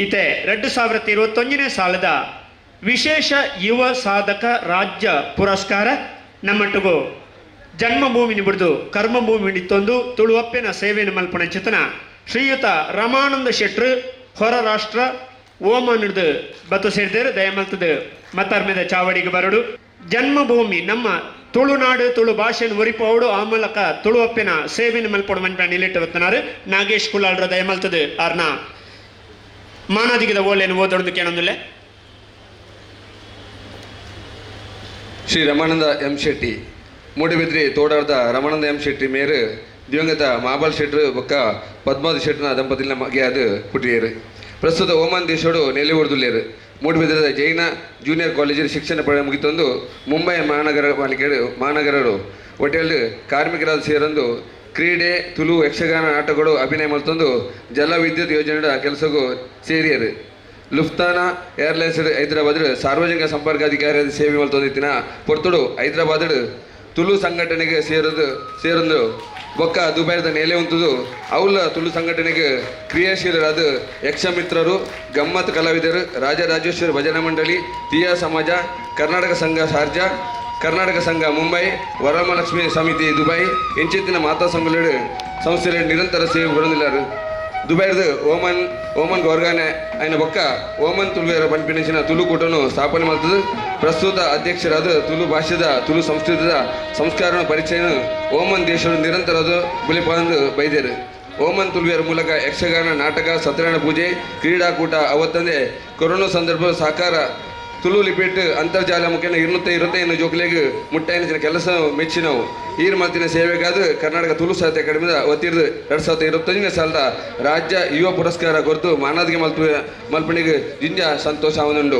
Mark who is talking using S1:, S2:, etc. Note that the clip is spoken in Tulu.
S1: ಇತ್ತೆ 2021ನೇ ಸಾಲದ ವಿಶೇಷ ಯುವ ಸಾಧಕ ರಾಜ್ಯ ಪುರಸ್ಕಾರ ನಮ್ಮೊಟ್ಟಿಗು ಜನ್ಮಭೂಮಿ ಬಿಡ್ದು ಕರ್ಮಭೂಮಿ ನಿತ್ತೊಂದು ತುಳುವಪ್ಪೆನ ಸೇವೆಯನ್ನು ಮಲ್ಪುನ ಚಿತನ ಶ್ರೀಯುತ ರಮಾನಂದ ಶೆಟ್ರು, ಹೊರ ರಾಷ್ಟ್ರ ಓಮನ್ ಹಿಡ್ದು ಬತ್ತು ಸೇರಿದರು. ದಯಮಲ್ತದು ಮತ್ತರ್ಮೆದ ಚಾವಡಿಗೆ ಬರಡು. ಜನ್ಮಭೂಮಿ ನಮ್ಮ ತುಳುನಾಡು, ತುಳು ಭಾಷೆಯನ್ನು ಒರಿಪೋಡು, ಆ ಮೂಲಕ ತುಳುವಪ್ಪೆನ ಸೇವೆಯನ್ನು ಮಲ್ಪೊಡು ಮನ್ಪ ನಿಲೆಟ್ಟು ಬತ್ತನಾರು ನಾಗೇಶ್ ಕುಲಾಲ್ರ. ದಯಮಲ್ತದು ಆರ್ನ ಮಾನಾದಿಗದ ಓಲೆಯನ್ನು ಓದೊಡ್ದು ಕೇಳೊಂದಿಲ್ಲ.
S2: ಶ್ರೀ ರಮಾನಂದ ಎಂ ಶೆಟ್ಟಿ. ಮೂಡುಬಿದ್ರಿ ತೋಡಾರ್ದ ರಮಾನಂದ ಎಂ ಶೆಟ್ಟಿ ಮೇರು ದಿವಂಗತ ಮಾಬಲ್ ಶೆಟ್ರು ಬೊಕ್ಕ ಪದ್ಮಾವತಿ ಶೆಟ್ಟನ ದಂಪತಿನ ಮಗೆಯಾದ ಪುಟ್ಟಿಯರು. ಪ್ರಸ್ತುತ ಓಮನ್ ದೇಶೋಡು ನೆಲೆ ಊರ್ದುಲ್ಲೇರು. ಮೂಡುಬಿದ್ರದ ಜೈನ ಜೂನಿಯರ್ ಕಾಲೇಜಿನ ಶಿಕ್ಷಣ ಪಡೆ ಮುಗಿತೊಂದು ಮುಂಬೈ ಮಹಾನಗರ ಪಾಲಿಕೆ ಮಹಾನಗರಡು ಹೋಟೆಲ್ ಕಾರ್ಮಿಕರಾದ ಸೇರೊಂದು ಕ್ರೀಡೆ, ತುಳು, ಯಕ್ಷಗಾನ ನಾಟಕಗಳು ಅಭಿನಯ ಮಲ್ತೊಂದು ಜಲವಿದ್ಯುತ್ ಯೋಜನೆಯ ಕೆಲಸಕ್ಕೂ ಸೇರಿಯರು. ಲುಫ್ತಾನ ಏರ್ಲೈನ್ಸ್ ಹೈದರಾಬಾದ್ ಸಾರ್ವಜನಿಕ ಸಂಪರ್ಕ ಅಧಿಕಾರಿ ಸೇವೆ ಮಲ್ತೊಂದಿತ್ತಿನ ಪೊರ್ತುಡು ಹೈದರಾಬಾದ್ ತುಳು ಸಂಘಟನೆಗೆ ಸೇರದು ಸೇರೊಂದು ಬೊಕ್ಕ ದುಬೈದ ನೆಲೆ ಉಂತುದು ಅವುಲ ತುಳು ಸಂಘಟನೆಗೆ ಕ್ರಿಯಾಶೀಲರಾದ ಯಕ್ಷಮಿತ್ರರು, ಗಮ್ಮತ್ ಕಲಾವಿದರು, ರಾಜರಾಜೇಶ್ವರಿ ಭಜನಾ ಮಂಡಳಿ, ತಿಯಾ ಸಮಾಜ, ಕರ್ನಾಟಕ ಸಂಘ ಶಾರ್ಜಾ, ಕರ್ನಾಟಕ ಸಂಘ ಮುಂಬೈ, ವರಮಹಾಲಕ್ಷ್ಮಿ ಸಮಿತಿ ದುಬೈ ಇಂಚಿತ್ತಿನ ಮಾತಾ ಸಂಘಗಳು ಸಂಸ್ಥೆಗಳು ನಿರಂತರ ಸೇವೆ ಕೊಡೊಂದಿಲ್ಲಾರು. ದುಬೈರ್ದು ಓಮನ್ ಓಮನ್ ವರ್ಗಾನೆ ಆಯ್ನ ಬೊಕ್ಕ ಓಮನ್ ತುಳುವೆರ ಪನ್ಪಿನಂಚಿನ ತುಳು ಕೂಟನು ಸ್ಥಾಪನೆ ಮಲ್ತದು ಪ್ರಸ್ತುತ ಅಧ್ಯಕ್ಷರಾದ ತುಳು ಭಾಷೆದ, ತುಳು ಸಂಸ್ಕೃತದ ಸಂಸ್ಕಾರ ಪರಿಚಯನು ಓಮನ್ ದೇಶದ ನಿರಂತರ ಬುಲೆಪಾಂದು ಬೈದೇರು. ಓಮನ್ ತುಳುವೆರ ಮೂಲಕ ಯಕ್ಷಗಾನ ನಾಟಕ, ಸತ್ಯನಾರಾಯಣ ಪೂಜೆ, ಕ್ರೀಡಾಕೂಟ, ಅವತ್ತಂದೆ ಕೊರೋನಾ ಸಂದರ್ಭ ಸಹಕಾರ ತುಳು ಲಿಪಿಟ್ ಅಂತರ್ಜಾಲ ಮುಖೇನ 225 ಜೋಕ್ಲೆಗ್ ಮುಟ್ಟಾಯಿನ ಕೆಲಸ ಮೆಚ್ಚಿನವು. ಈರ್ ಮಲ್ತಿನ ಸೇವೆಗಾದ ಕರ್ನಾಟಕ ತುಳು ಸಾಹಿತ್ಯ ಅಕಾಡೆಮಿದ ವತಿರ್ದು 2021ನೇ ಸಾಲದ ರಾಜ್ಯ ಯುವ ಪುರಸ್ಕಾರ ಕೊರ್ತು ಮಾನಾದಿಗೆ ಮಲ್ಪಣಿಗೆ ಜಿಂಜ ಸಂತೋಷ ಆವೊಂದುಂಡು.